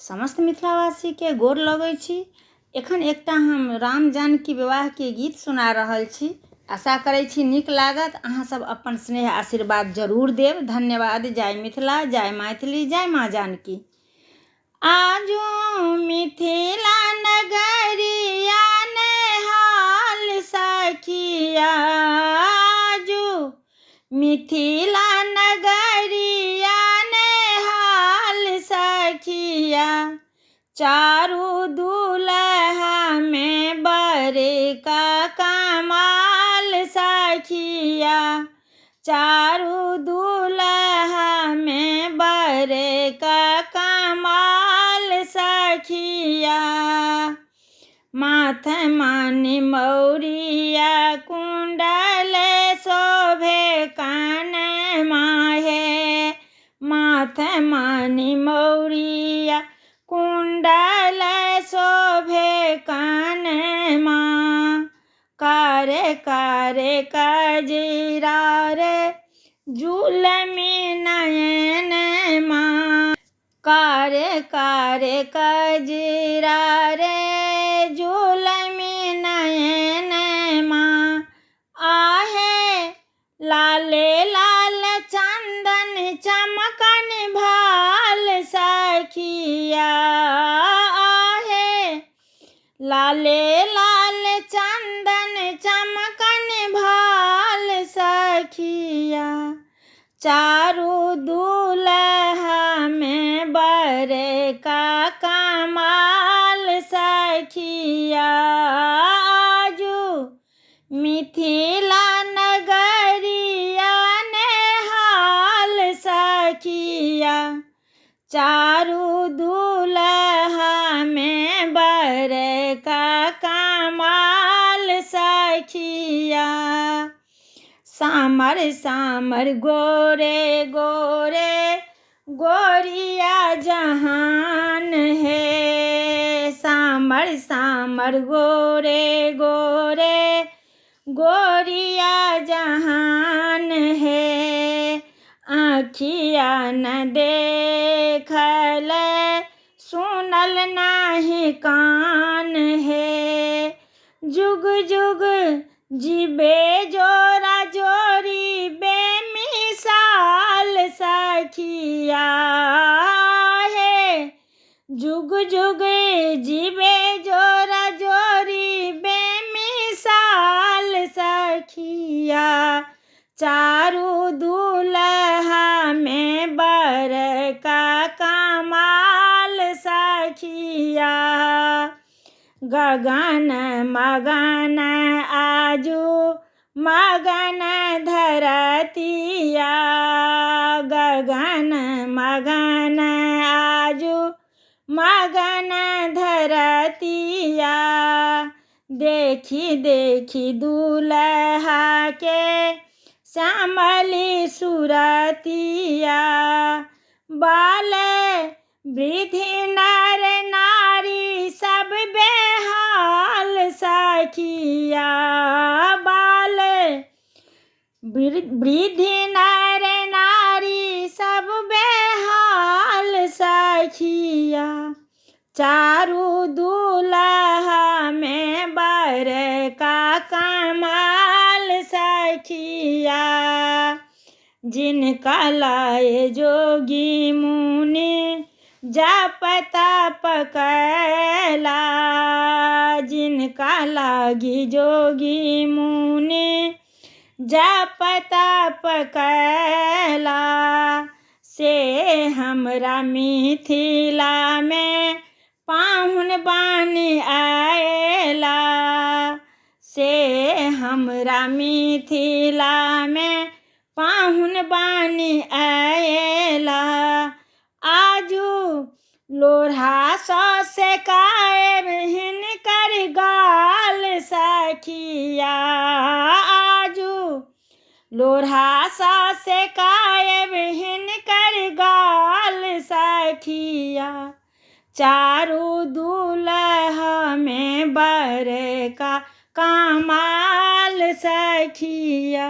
समस्त मिथिलावासीके गोर लगै छी। एखन एकटा हम राम जानकी विवाहके गीत सुना रहल छी। आशा करै छी नीक लागत। अहाँ सब अपन स्नेह आशीर्वाद जरूर देब। धन्यवाद। जय मिथिला, जय मैथिली, जय माँ जानकी। आजू मिथिला नगरिया नेहाल सखिया, आजू मिथिला नगरिया नेहाल सखिया, चारू दुल्हा में बड़का कमाल सखिया, चारू दुल्हा में बड़का कमाल सखिया। माथ मानि मौरिया कुंडल शोभे कान माहे, माथ मानि मौरिया कुंडल शोभे कान मा, कारे कारे कजरा रे जुलमी नयन मा, कारे कारे कजरा रे जुलमी नयन मा। आहे लाले लाल चंदन चमकन भाल सखिया, आहे लाले लाल चंदन चमकन भाल सखिया, चारू दुल्हा में बड़का कमाल सखिया। आजू मिथिला नगरिया नेहाल सखिया, चारू दुल्हा में बड़का कमाल सखिया। सामर सामर गोरे गोरे गोरिया जहान है, सामर सामर गोरे गोरे गोरिया जहान है। आँखिया न देखल सुनल नाही कान है, जुग जुग जीबे जोरा जोरी बेमिसाल सखिया है, जुग जुग जीबे जोरा जोरी बेमिसाल सखिया, चारू दुल्हा में बड़का कमाल सखिया। गगन मगन आजू मगन धरतिया, गगन मगन आजू मगन धरतिया, देखी देखी दुल्हा के श्यामली सुरतिया, बाल वृद्धि नर नारी सब बेहाल सखिया, बाल वृद्धि नर नारी सब बेहाल सखिया, चारू दुल्हा में बड़का कमाल सखिया। जिनका लाए जोगी मुनि जप तप कैला, जिनका लागी जोगी मुनि जप तप कैला, से हमरा मिथिला में पाहुन बानी आएला, से हमरा मिथिला में पाहुन बानी आएला। आजू लोढ़ा से कायब हिनकर गाल सखिया, आजू लोढ़ा से कायब हिनकर गाल सखिया, चारू दुल्हा में बड़का कमाल सखिया।